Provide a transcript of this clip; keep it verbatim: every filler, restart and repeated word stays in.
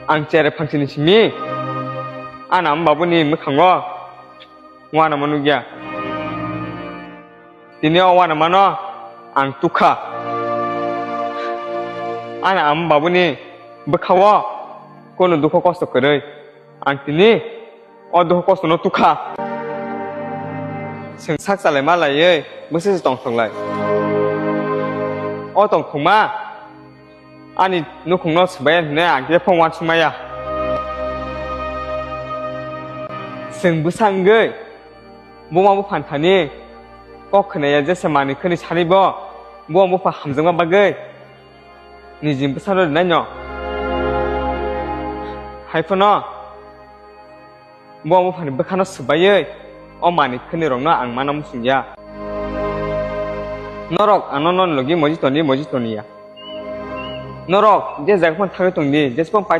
Ang chere phangsini simi, ani ama babuni mwkhango uanama nukya. Tini o uanamano ang tukha. Ani ama babuni bwkhao kunu dukho kosto kwrwi. Ang tini o dukho kostono tukha. Chwng sak chalai ma laiwi bwswk se tongthok lai. O tongthokma ani nukhungno swbai hwnwi ang khe phone uansukmaya. Chwng bwsa wngwi buma bupha thani kok khwnaya jesa manwi khwnwi sanibo buma bupha hamjakma bagwi nijini bwsano rinaino. Hai phano buma buphani bwkhano swbaiwi o manwi khwnwi rokno ang mana muchungya. Norok ano noni logi moji toni, moji toniya. Norok je jaga phano thangwi tongdi, jesbo